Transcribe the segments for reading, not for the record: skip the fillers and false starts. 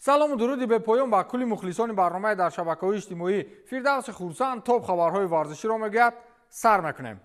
Салому дуруди бепоён ба кулли мухлисони барномаи дар шабакаҳои иҷтимоӣ. Фирдавси Хурсанд топ хабарҳои варзиширо мегӯяд. Сар мекунем.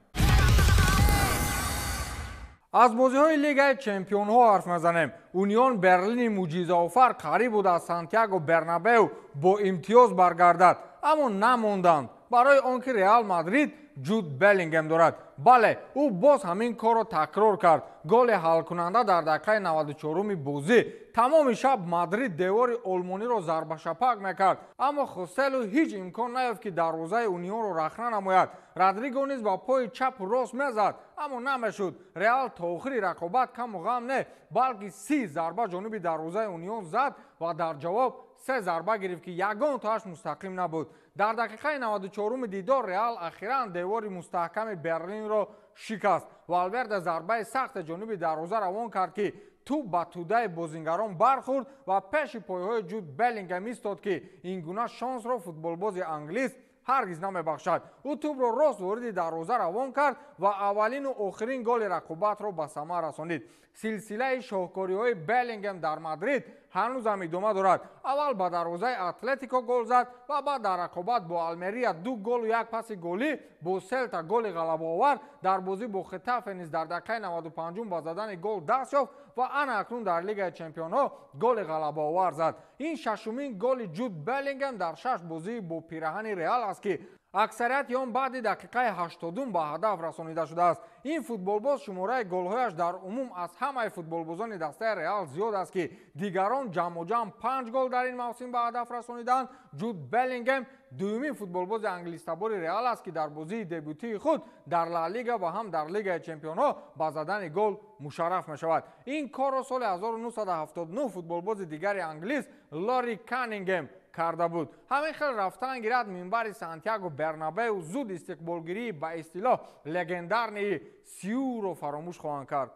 Аз бозиҳои Лигаи Чемпионҳо ҳарф мезанем. Унион Берлини мӯъҷизаофар қариб буд аз Сантьяго Бернабеу бо имтиёз баргардад, аммо намонданд, барои он ки Реал Мадрид Ҷуд Беллингем дорад. Бале, ӯ боз ҳамин корро такрор кард. Голи ҳалкунанда дар дақиқаи 94-уми бозӣ. Тамоми шаб Мадрид девори олмониро зарбашапак мекард, аммо Хоселу ҳеҷ имкон наёфт, ки дарвозаи Унионро рахна намояд. Родриго низ ба пои чапу рост мезад, аммо намешуд. Реал то охири рақобат каму ғам не, балки 30 зарба ҷониби дарвозаи Унион зад ва дар ҷавоб 3 зарба гирифт, ки ягон тоаш мустақим набуд. Дар дақиқаи 94-уми дидор Реал ахиран девори мустаҳками Берлинро шикаст. Валверде зарбаи сахте ҷониби дарвоза равон кард, ки тӯб ба тӯдаи бозингарон бархӯрд ва пеши пойҳои Ҷуд Беллингем истод, ки ин гуна шонсро футболбози англис ҳаргиз намебахшад. Ӯ тӯбро рост вориди дарвоза равон кард ва аввалину охирин голи рақобатро ба самар расонид. Силсилаи шоҳкориҳои Беллингем дар Мадрид ҳанӯзам идома дорад. Аввал ба дарвозаи Атлетико гол зад ва баъд дар рақобат бо Алмерия 2 голу 1 паси голӣ бо Селта голи ғалабаовар. Дар бозӣ бо Хетафе низ дар дақиқаи 95 ба задани гол даст ёфт ва ана акнун дар Лигаи Чемпионҳо голи ғалабаовар зад. Ин шашумин голи Ҷуд Беллингем дар 6 бозии бо пираҳани Реал аст, ки аксарияти он баъди дақиқаи 80 ба ҳадаф расонида шудааст. Ин футболбоз шумораи голҳояш дар умум аз ҳамаи футболбозони дастаи Реал зиёд аст, ки дигарон ҷамъуҷамъ 5 гол дар ин мавсим ба ҳадаф расониданд. Ҷуд Беллингем дуюмин футболбози англистабори Реал аст, ки дар бозии дебютии худ дар Ла Лига ва ҳам дар Лигаи Чемпионҳо ба задани гол мушарраф мешавад. Ин корро соли 1979 футболбози дигари англис Лори Каннингем карда буд. Ҳамин хел рафтан гирад, минбари Сантьяго Бернабеу зуд истиқболгирии ба истилоҳ легендарнии Сиуро фаромӯш хоҳанд кард.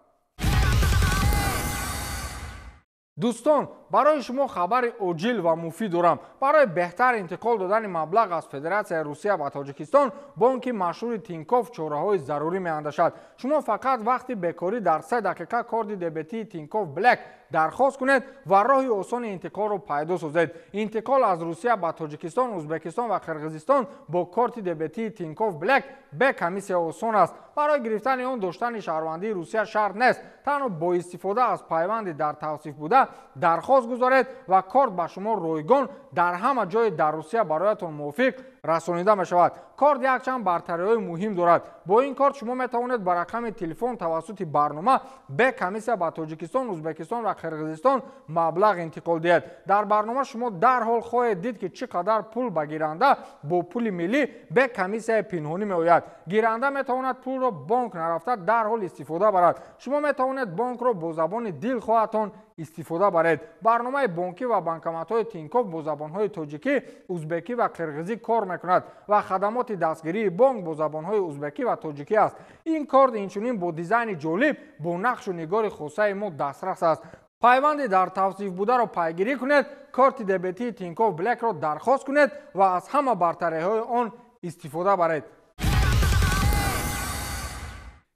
Дӯстон, барои шумо хабари оҷил ва муфид дорам. Барои беҳтар интиқол додани маблағ аз Федератсияи Русия ба Тоҷикистон бонки машҳури Тинькофф чораҳои зарурӣ меандашад. Шумо фақат вақти бекорӣ дар 3 дақиқа корди дебетии Тинькофф Блэк дархост кунед ва роҳи осони интиқолро пайдо созед. Интиқол аз Русия ба Тоҷикистон, Ӯзбекистон ва Қирғизистон бо корти дебетии Тинькофф Блэк бе комиссия осон аст. Барои гирифтани он доштани шаҳрвандии Русия шарт нест. Танҳо бо истифода аз пайванди дар тавсиф буда дархост гузоред ва корт ба шумо ройгон дар ҳама ҷое дар Русия бароятон мувофиқ расонида мешавад. Корт якчанд бартариҳои муҳим дорад. Бо ин корт шумо метавонед ба рақами телефон тавассути барнома бе комиссия ба Тоҷикистон, Ӯзбекистон ва Қирғизистон маблағ интиқол диҳед. Дар барнома шумо дарҳол хоҳед дид, ки чӣ қадар пул ба гиранда бо пули миллӣ бе комиссияи пинҳонӣ меояд. Гиранда метавонад пулро бонк нарафта дарҳол истифода барад. Шумо метавонед бонкро бо забони дилхоҳатон истифода баред. Барномаи бонкӣ ва банкоматҳои Тинькофф бо забонҳои тоҷикӣ, ӯзбекӣ ва қирғизӣ кор мекунад ва хадамоти дастгирии бонк бо забонҳои ӯзбекӣ ва тоҷикӣ аст. Ин корт инчунин бо дизайни ҷолиб бо нақшу нигори хосаи мо дастрас аст. Пайванди дар тавсиф бударо пайгирӣ кунед, корти дебетии Тинькофф Блэкро дархост кунед ва аз ҳама бартариҳои он истифода баред.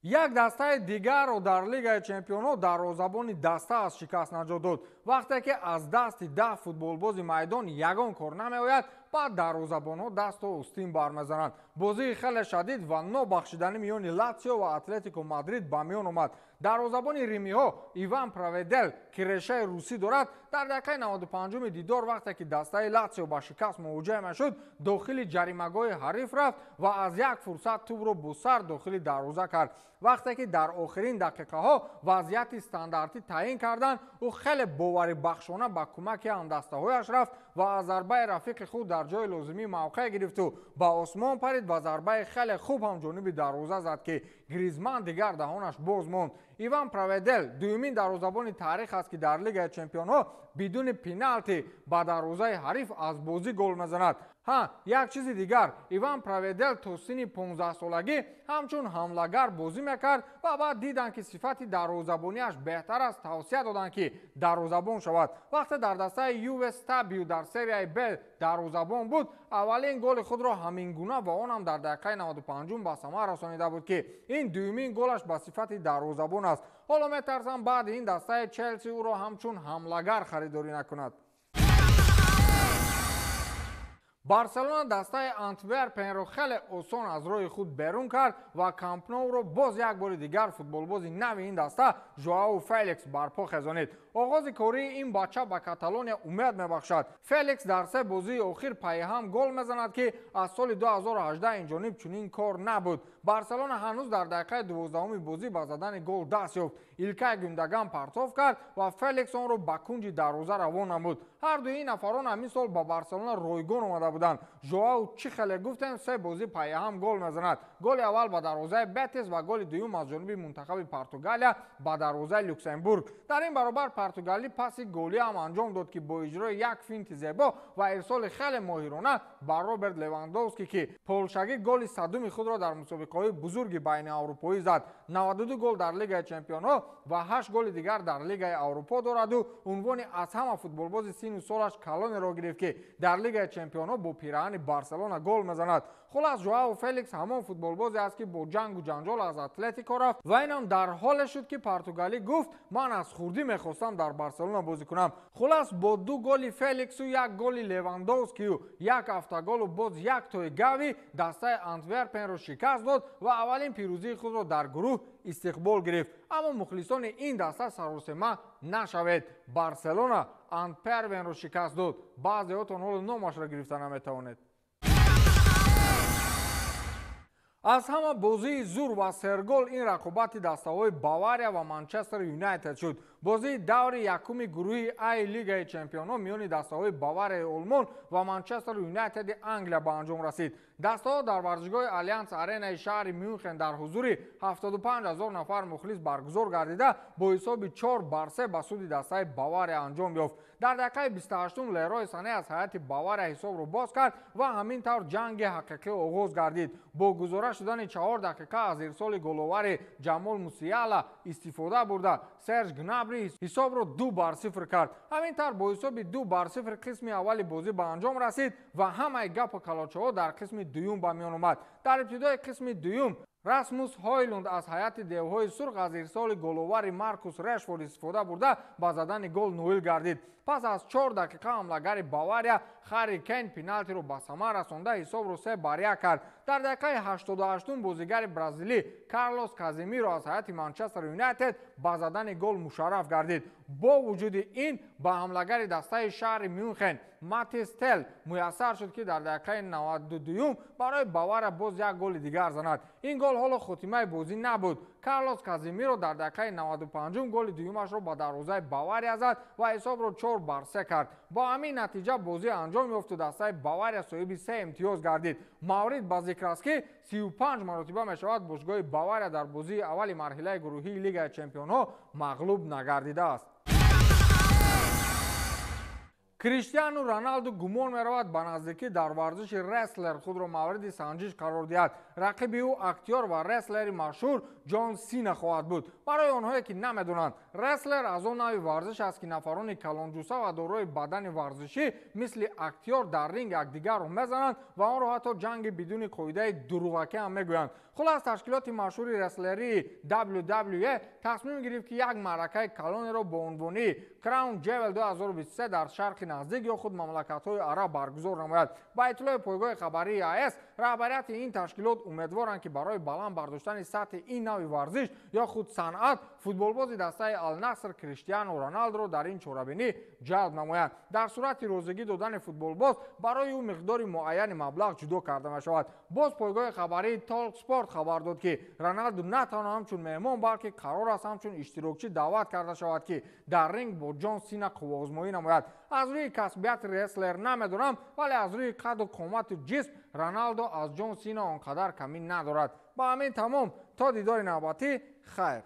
Як дастаи дигарро дар Лигаи Чемпионҳо дарвозабони даста аз шикаст наҷот дод. Вақте ки аз дасти 10 футболбози майдон ягон кор намеояд, баъд дарвозабонҳо дасту устин бармезананд. Бозии хеле шадид ва нобахшиданӣ миёни Латсио ва Атлетико Мадрид ба миён омад. Дарвозабони римиҳо Иван Праведел, ки решаи русӣ дорад, дар дақиқаи 95-уми дидор вақте ки дастаи Латсио ба шикаст мувоҷиҳа мешуд, дохили ҷаримагоҳи ҳариф рафт ва аз як фурсат тӯбро бо сар дохили дарвоза кард. Вақте ки дар охирин дақиқаҳо вазъияти стандартӣ таъин карданд, ӯ хеле боварибахшона ба кӯмаки ҳамдастаҳояш рафт ва аз зарбаи рафиқи худ дар ҷои лозимӣ мавқеъ гирифту ба осмон парид ва зарбаи хеле хуб ҳам ҷониби дарвоза зад, ки Гризман дигар даҳонаш боз монд. Иван Праведел дуюмин дарвозабони таърих аст, ки дар Лигаи Чемпионҳо бидуни пеналти ба дарвозаи ҳариф аз бозӣ гол мезанад. Ҳа, як чизи дигар, Иван Праведел то синни 15-солагӣ ҳамчун ҳамлагар бозӣ мекард ва баъд диданд, ки сифати дарвозабонияш беҳтар аст, тавсия доданд, ки дарвозабон шавад. Вақте дар дастаи Юве Стабиу дар серияи Б дарвозабон буд, аввалин голи худро ҳамин гуна ва он ҳам дар дақиқаи 95 ба самар расонида буд, ки ин дуюмин голаш ба сифати дарвозабон аст. Ҳоло метарсам баъди ин дастаи Челси ӯро ҳамчун ҳамлагар харидорӣ накунад. Барселона дастаи Антверпенро хеле осон аз роҳи худ берун кард ва Камп Ноуро боз як бори дигар футболбози нави ин даста Жоао Феликс барпо хезонид. Оғози кории ин бача ба Каталония умед мебахшад. Феликс дар се бозии охир пайҳам гол мезанад, ки аз соли 2018 инҷониб чунин кор набуд. Барселона ҳанӯз дар дақиқаи 12-уми бозӣ ба задани гол даст ёфт. Илкай Гюндоган партоф кард ва Феликс онро ба кунҷи дарвоза равон намуд. Ҳар дуи ин нафарон ҳамин сол ба Барселона ройгон омада буданд. Жоао чӣ хеле гуфтем, се бозӣ пайҳам гол мезанад. Голи аввал ба дарвозаи Бетис ва голи дуюм аз ҷониби мунтахаби Португалия ба дарвозаи Люксембург. Дар ин баробар португалӣ паси голӣ ҳам анҷом дод, ки бо иҷрои як финти зебо ва ирсоли хеле моҳирона ба Роберт Левандовски, ки полшагӣ голи садуми худро дар мусобиқаҳои бузурги байниаврупоӣ зад. 92 гол дар Лигаи чемпионҳо ва 8 голи дигар дар Лигаи Аврупо дораду унвони аз ҳама футболбози сину солаш калонеро гирифт, ки дар Лигаи чемпионҳо бо пираҳани Барселона гол мезанад. Хулас, Жоао Феликс ҳамон футболбозе аст, ки бо ҷангу ҷанҷол аз Атлетико рафт ва инам дар ҳоле шуд, ки португалӣ гуфт: ман аз хурдӣ мехостам дар Барселона бозӣ кунам. Хулас, бо 2 голи Феликсу 1 голи Левандовскию 1 автоголу боз 1 тои Гави дастаи Антверпенро шикаст дод ва аввалин пирӯзии худро дар гурӯҳ истиқбол гирифт. Аммо мухлисони ин даста саросема нашавед. Барселона Антверпенро шикаст дод. Баъзеҳотон ҳоло номашро гирифта наметавонед. Аз ҳама бозии зур ва сергол ин рақобати дастаҳои Бавария ва Манчестер Юнайтед шуд. Бозии даври якуми гурӯҳи Ай Лигаи чемпионҳо миёни дастаҳои Баварияи Олмон ва Манчестер Юнайтеди Англия ба анҷом расид. Дастаҳо дар варзишгоҳи Алянс Аренаи шаҳри Мюнхен дар ҳузури 75 000 нафар мухлис баргузор гардида, бо ҳисоби 4-3 ба суди дастаи Бавария анҷом ёфт. Дар дақиқаи 28-ум Лерой Сане аз ҳайати Бавария ҳисобро боз кард ва ҳамин тавр ҷанги ҳақиқӣ оғоз гардид. Бо гузора шудани 4 дақиқа аз ирсоли головари Ҷамол Мусиала истифода бурда, Серж Гнабри ҳисобро 2-0 кард. Ҳамин тавр бо ҳисоби 2-0 қисми аввали бозӣ ба анҷом расид ва ҳамаи гапу калочаҳо дар қисми дуюм ба миён омад. Дар ибтидои қисми дуюм Расмус Ҳойлунд аз ҳайати девҳои сурх аз ирсоли головари Маркус Решфорд истифода бурда, ба задани гол ноил гардид. Пас аз 4 дақиқа ҳамлагари Бавария Харри Кейн пеналтиро ба самар расонда, ҳисобро 3-1 кард. Дар дақиқаи 88-ум бозигари бразилӣ Карлос Каземиро аз ҳайати Манчестер Юнайтед ба задани гол мушарраф гардид. Бо вуҷуди ин ба ҳамлагари дастаи шаҳри Мюнхен Матис Тел муяссар шуд, ки дар дақиқаи 92-юм барои Бавария боз як голи дигар занад. Ин гол ҳоло хотимаи бозӣ набуд. Карлос Каземиро дар дақиқаи 95-ум голи дуюмашро ба дарвозаи Бавария зад ва ҳисобро 4-3 кард. Бо ҳамин натиҷа бозӣ анҷом ёфту дастаи Бавария соҳиби 3 имтиёз гардид. Маврид ба зикр аст, ки 35 маротиба мешавад бошгоҳи Бавария дар бозии аввали марҳилаи гурӯҳии Лигаи чемпионҳо мағлуб нагардидааст. Криштиану Роналду гумон меравад ба наздикӣ дар варзиши рестлер худро мавриди санҷиш қарор диҳад. Рақиби ӯ актёр ва рестлери машҳур Ҷон Сина хоҳад буд. Барои онҳое ки намедонанд, рестлер аз он нави варзиш аст, ки нафарони калонҷуса ва дорои бадани варзишӣ мисли актёр дар ринг якдигарро мезананд ва онро ҳатто ҷанги бидуни қоидаи дуруғакӣ ҳам мегӯянд. Хулас, ташкилоти машҳури рестлерии WWE тасмим гирифт, ки як маъракаи калонеро бо унвони Crown Jewel 2023 дар шарқи наздик ё худ мамлакатҳои араб баргузор намояд. Ба иттилои пойгоҳи хабарии АС, раҳбарияти ин ташкилот умедворанд, ки барои баланд бардоштани сатҳи ин нави варзиш ё худ санъат футболбози дастаи Алнаср Криштиану Роналдуро дар ин чорабинӣ ҷалб намоянд. Дар сурати розигӣ додани футболбоз барои ӯ миқдори муайяни маблағ ҷудо карда мешавад. Боз пойгоҳи хабарии Толк Спорт хабар дод, ки Роналду на танҳо ҳамчун меҳмон, балки қарор аст ҳамчун иштирокчӣ даъват карда шавад, ки дар ринг бо Ҷон Сина қувваозмоӣ намояд. Аз рӯи касбияти рестлер намедонам, вале аз рӯи қадду қомату ҷисм Роналдо аз Ҷон Сина он қадар камӣ надорад. Ба ҳамин тамом, то дидори навбатӣ, хайр.